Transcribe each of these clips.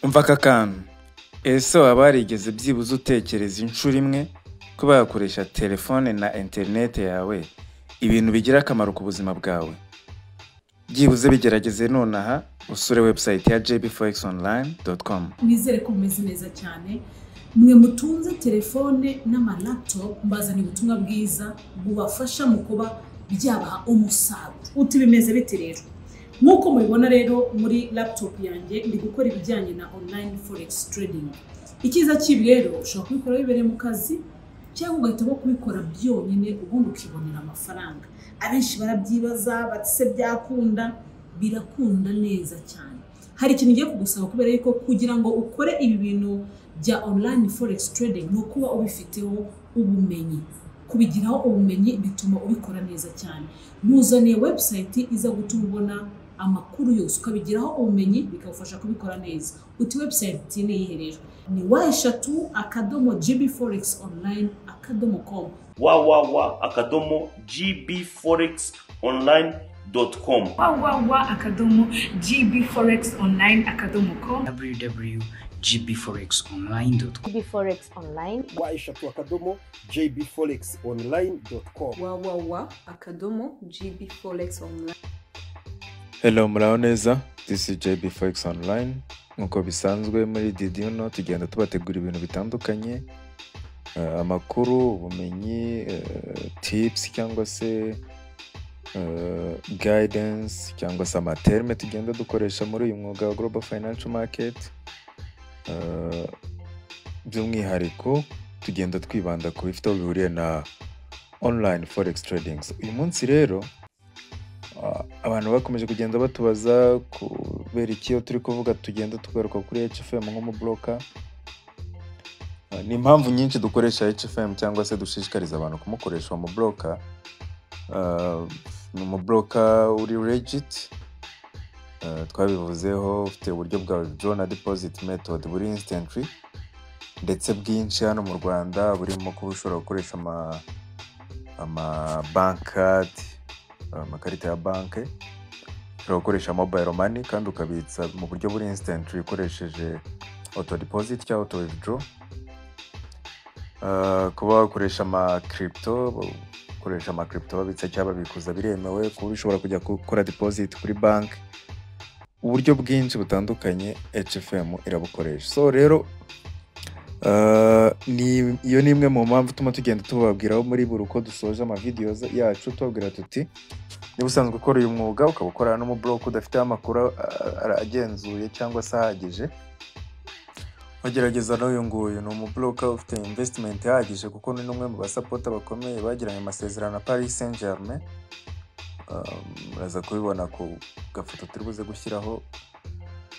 Umva aka kantu: ese waba warigeze byibuze utekereza inshuro imwe kuba wakoresha telefone na interineti yawe ibintu bigira akamaro ku buzima bwawe? Byibuze bigerageze nonaha, usure website ya jbforexonline.com. Nizere ko mumeze neza cyane, mwe mutunze telefone n'ama laptop. Mbazaniye ubutumwa bwiza bubafasha mu kuba byabaha umusaruro. Uti bimeze bite rero? Nk'uko mubibona rero, muri laptop yanjye ndi gukora ibijyanye na online forex trading. Icyiza cy'ibi rero, ushobora kubikora wibereye mu kazi cyangwa ugahitamo kubikora byonyine, ubundi ukibonera amafaranga. Abenshi barabyibaza bati: "Se byakunda?" Birakunda neza cyane. Hari ikintu ngiye kugusaba, kubera yuko kugira ngo ukore ibi bintu bya online forex trading ni ukuba ubifiteho ubumenyi. Kubigiraho ubumenyi bituma ubikora neza cyane. Nkuzaniye website iza gutuma ubona amakuru yose, ukabigiraho ubumenyi, bikagufasha kubikora neza. Uti website ni iyihe rero? Ni www.gbforexonline.com. www.gbforexonline.com. www.gbforexonline.com. www.gbforexonline.com. Forex online. www.jbforexonline.com. www.gbforexonline. Hello, muraho neza. This is JB Forex Online. Nk'uko bisanzwe muri Did You Know, tugenda tubategura ibintu bitandukanye, amakuru, ubumenyi, tips cyangwa se guidance cyangwa se ama terme tugenda dukoresha muri uyu mwuga wa Global Financial Market. By'umwihariko tugenda twibanda ku bifite aho bihuriye na online forex trading. So, uyu munsi rero abantu bakomeje kugenda batubaza kubera iki iyo turi kuvuga tugenda tugaruka kuri HFM nk'umu broker. Ni impamvu nyinshi dukoresha HFM cyangwa se dushishikariza abantu kumukoresha uwo mu broker. Ni umu broker uri legit, twabivuzeho, ufite uburyo bwa withdraw na deposit method buri instantly ndetse bwinshi hano mu Rwanda, burimo kuba ushobora gukoresha ama bank card, amakarita ya banki, ushobora gukoresha mobile money kandi ukabitsa mu buryo buri instantly ukoresheje auto deposit cyangwa auto withdraw. Kuba wakoresha ama crypto, gukoresha ama crypto babitsa cyangwa babikuza biremewe, kuba ushobora kujya gukora deposit kuri banki, uburyo bwinshi butandukanye HFM irabukoresha. So rero ni iyo ni imwe mu mpamvu tuma tugenda tubabwiraho muri buri uko dusoje ama videos yacu, tubabwira tuti niba usanzwe ukora uyu mwuga, ukaba ukorana n'umu broker udafiteho amakuru agenzuye cyangwa se ahagije, wagerageza n'uyu nguyu. Ni umu broker ufite investment ihagije, kuko ni n'umwe mu ba supporter bakomeye bagiranye amasezerano na Paris Saint Germain. Muraza kubibona ku gafoto turi buze gushyiraho.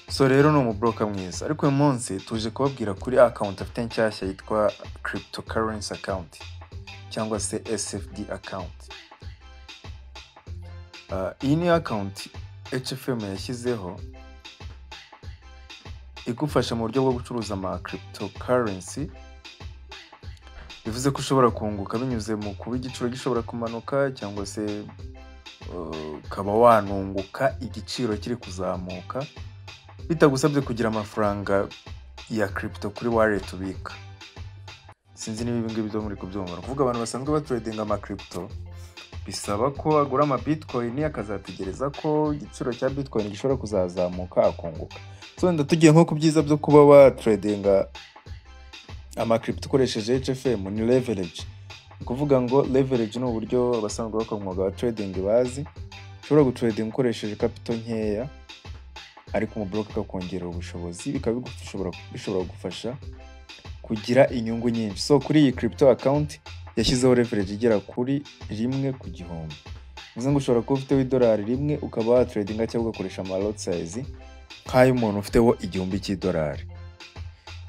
So rero ni umu broker mwiza, ariko uyu munsi tuje kubabwira kuri account afite nshyashya yitwa cryptocurrency account cyangwa se CFD account. Iyi ni account HFM yashyizeho igufasha mu buryo bwo gucuruza ama cryptocurrency, bivuze ko ushobora kunguka binyuze mu kuba igiciro gishobora kumanuka cyangwa se ukaba wanunguka igiciro kiri kuzamuka, bitagusabye kugira amafaranga ya crypto kuri wallet ubika. Sinzi niba ibi ngibi byo muri kubyumva. Ni ukuvuga abantu basanzwe batradinga ama crypto, bisaba ko agura ama bitcoin, akazategereza ko igiciro cya bitcoin gishobora kuzazamuka akunguka. So wenda tugiye nko ku byiza byo kuba watradinga ama crypto ukoresheje HFM, ni leverage. Ni ukuvuga ngo leverage ni uburyo abasanzwe bakora umwuga wa trading bazi, ushobora gutradinga ukoresheje capital nkeya, ariko umu broker akakongerera ubushobozi, bikaba bishobora kugufasha kugira inyungu nyinshi. So kuri iyi crypto account yashyizeho leverage igera kuri 1:1000, bivuze ngo ushobora kuba ufiteho idolari 1 ukaba watradinga cyangwa ugakoresha ama lot size nk'ay'umuntu ufiteho $1000.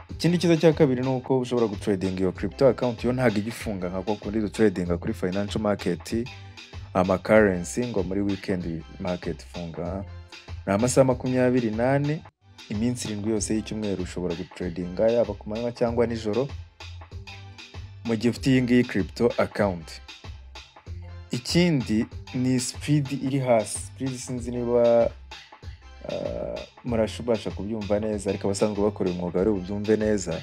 Ikindi cyiza cya kabiri ni uko ushobora gutradinga iyo crypto account, yo ntabwo ijya ifunga nka kwa kundi dutradinga kuri financial market, ama currency, ngo muri weekend market ifunga. Ni amasaha 24, iminsi 7 yose y'icyumweru, ushobora gutradinga yaba ku manywa cyangwa nijoro mu gihe ufite iyi ngiyi crypto account. Ikindi ni speed iri hasi. Speed, sinzi niba Murashobasha kubyumva neza, ariko abasanzwe bakora uyu mwuga bari bubyumve neza.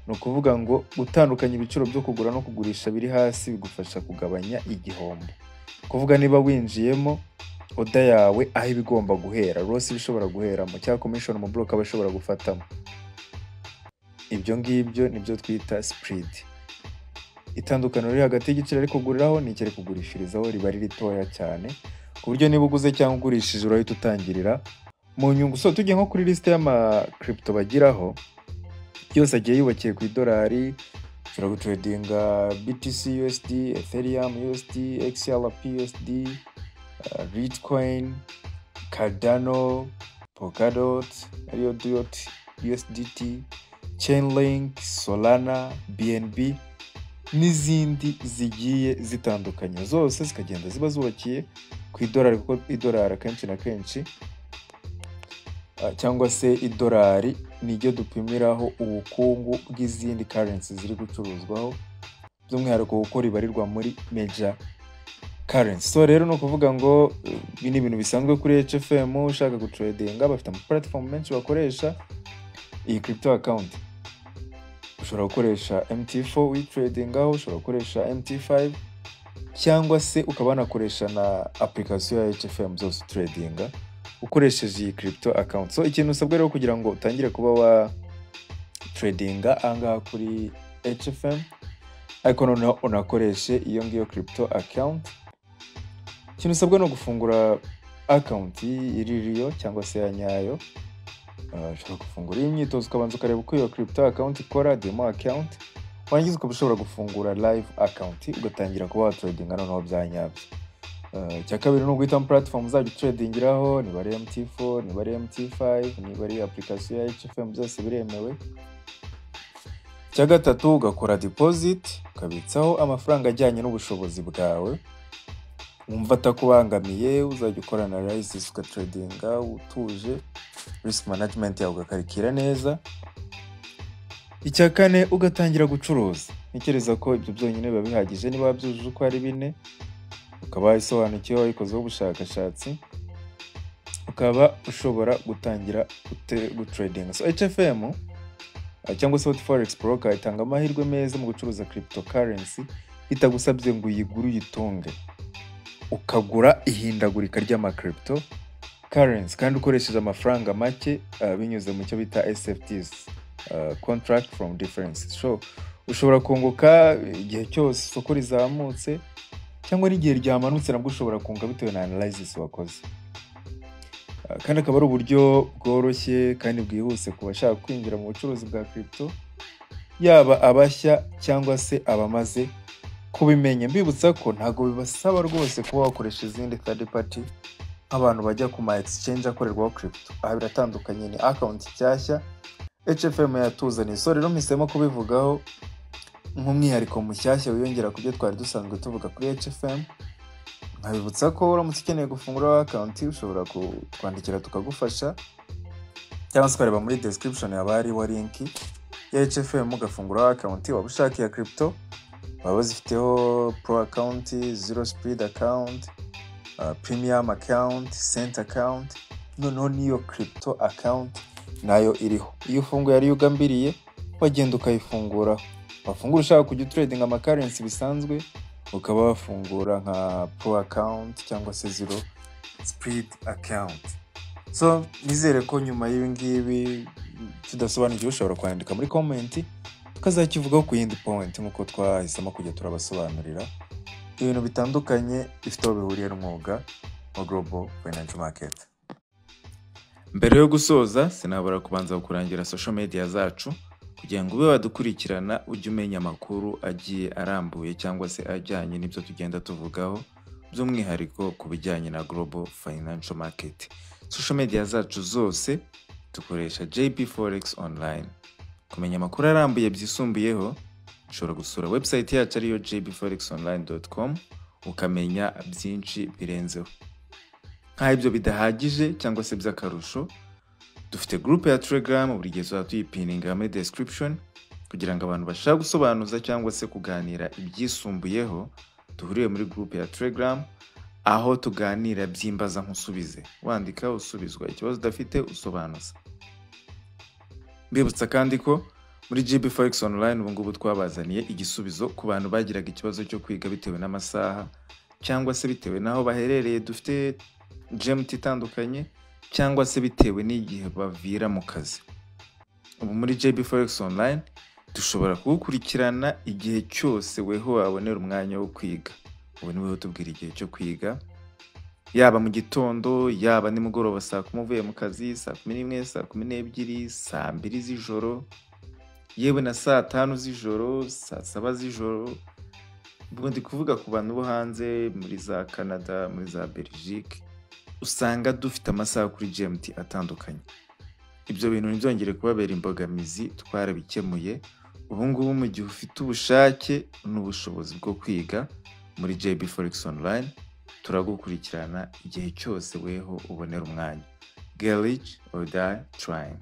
Ni ukuvuga ngo gutandukanya ibiciro byo kugura no kugurisha biri hasi bigufasha kugabanya igihombo. Kuvuga niba winjiyemo, order yawe aho iba igomba guhera, loss iba ishobora guheramo cyangwa commission mu broker aba ashobora gufatamo, ibyo ngibyo nibyo twita spread. Itandukaniro riri hagati y'igiciro ari kuguriraho n'icyo ari kugurishirizaho riba ari ritoya cyane, ku buryo niba uguze cyangwa ugurishije urahita utangirira mu nyungu. So tujye nko kuri lisite y'ama crypto bagiraho, yose agiye yubakiye ku idolari. Ushobora gutradinga BTC USD, Ethereum USD, XRP USD, Litecoin, Cardano, Polkadot ariyo DOT USDT, Chainlink, Solana, BNB n'izindi zigiye zitandukanye, zose zikagenda ziba zubakiye ku idolari, kuko idolari akenshi na kenshi cyangwa se idolari niryo dupimiraho ubukungu bw'izindi currency ziri gucuruzwaho, by'umwihariko kuko ribarirwa muri major currency. So rero ni ukuvuga ngo ibi ni ibintu bisanzwe kuri HFM. Ushaka gutradinga, bafite ama platform menshi bakoresha iyi crypto account. Ushobora gukoresha MT4 uyitradingaho, ushobora gukoresha MT5, cyangwa se ukaba wanakoresha na application ya HFM, zose utradinga ukoresheje iyi crypto account. So ikintu usabwa rero kugira ngo utangire kuba wa tradinga ahangaha kuri HFM, ariko noneho unakoreshe iyo ngiyo crypto account, ikintu usabwa ni ugufungura account iri real cyangwa se ya nyayo. Ushobora gufungura iyi myitozo, ukabanza ukareba uko iyo crypto account ikora, demo account, warangiza ukaba ushobora gufungura live account, ugatangira kuba watradinga noneho bya nyabyo. Icya kabiri ni uguhitamo platform uzajya utradingiraho, niba ari MT4, niba ari MT5, niba ari application ya HFM, byose biremewe. Icya gatatu, ugakora deposit, ukabitsaho amafaranga ajyanye n'ubushobozi bwawe wumva atakubangamiye, uzajya ukora analysis, ugatradinga utuje, risk management yawe ugakarikira neza. Icya kane, ugatangira gucuruza. Ntekereza ko ibyo byonyine biba bihagije niba wabyujuje uko ari bine, ukaba wabisobanukiwe, wabikozeho ubushakashatsi, ukaba ushobora gutangira gutradinga. So HFM cyangwa se Hot Forex Broker itanga amahirwe meza mu gucuruza cryptocurrency bitagusabye ngo uyigure uyitunge, ukagura ihindagurika ry'ama crypto currency kandi ukoresheje amafaranga make, binyuze mu cyo bita CFDs, contract from difference. So ushobora kunguka igihe cyose isoko rizamutse cyangwa n'igihe ryamanutse, nabwo ushobora kunguka bitewe na analysis wakoze. Kandi akaba ari uburyo bworoshye kandi bwihuse ku bashaka kwinjira mu bucuruzi bwa crypto, yaba abashya cyangwa se abamaze kubimenya. Mbibutsa ko ntabwo bibasaba rwose kuba wakoresha izindi third party nk'abantu bajya ku ma exchange akorerwaho crypto. Aha biratandukanye, ni account nshyashya HFM yatuzaniye. So rero mpisemo kubivugaho nk'umwihariko mushyashya wiyongera ku byo twari dusanzwe tuvuga kuri HFM, nkabibutsa ko uramutse ukeneye gufungura account ushobora kutwandikira tukagufasha, cyangwa se ukareba muri description haba hariho link ya HFM ugafungura account waba ushaka iya crypto. Baba bazifiteho pro account, zero spread account, premium account, cent account, noneho n'iyo crypto account nayo iriho. Iyo ufunguye ariyo ugambiriye, wagenda ukayifunguraho. Wafungura ushaka kujya utradinga ama currency bisanzwe, ukaba wafungura nka pro account cyangwa se zero spread account. So nizere ko nyuma y'ibi ngibi tudasobanukiwe ushobora kwandika muri comment, tukazakivugaho ku yindi point, nk'uko twahisemo kujya turabasobanurira ibintu bitandukanye bifite aho bihuriye n'umwuga wa global financial market. Mbere yo gusoza, sinabura kubanza kurangira social media zacu kugira ngo ube wadukurikirana, ujye umenya amakuru agiye arambuye cyangwa se ajyanye n'ibyo tugenda tuvugaho, by'umwihariko ku bijyanye na global financial market. Social media zacu zose dukoresha JB Forex Online. Kumenya amakuru arambuye byisumbuyeho, ushobora gusura website yacu ariyo jbforexonline.com, ukamenya byinshi birenzeho. Nk'aho ibyo bidahagije cyangwa se by'akarusho, dufite group ya Telegram, buri gihe tuzaba tuyipininga muri description, kugira ngo abantu bashaka gusobanuza cyangwa se kuganira ibyisumbuyeho duhuriye muri group ya Telegram. Aho tuganira byimbaza nkusubize, wandika usubizwa, ikibazo udafite usobanuza. Mbibutsa kandi ko muri GB Forex Online ubu ngubu twabazaniye igisubizo ku bantu bagiraga ikibazo cyo kwiga bitewe n'amasaha cyangwa se bitewe n'aho baherereye, dufite GMT itandukanye, cyangwa se bitewe n'igihe bavira mu kazi. Ubu muri JB Forex Online dushobora kugukurikirana igihe cyose weho wabonera umwanya wo kwiga. Ubu ni wowe utubwira igihe cyo kwiga, yaba mu gitondo, yaba nimugoroba saa 10 uvuye mu kazi, saa 11, saa 12, saa 2 z'ijoro, yewe na saa 5 z'ijoro, saa 7 z'ijoro. Ubwo ndi kuvuga ku bantu bo hanze, muri za Canada, muri za Belgique, usanga dufite amasaha kuri GMT atandukanye. Ibyo bintu ntibyongere kubabera imbogamizi, twarabikemuye. Ubu ngubu mu gihe ufite ubushake n'ubushobozi bwo kwiga muri JB Forex Online, turagukurikirana igihe cyose weho ubonera umwanya. Get rich or die trying.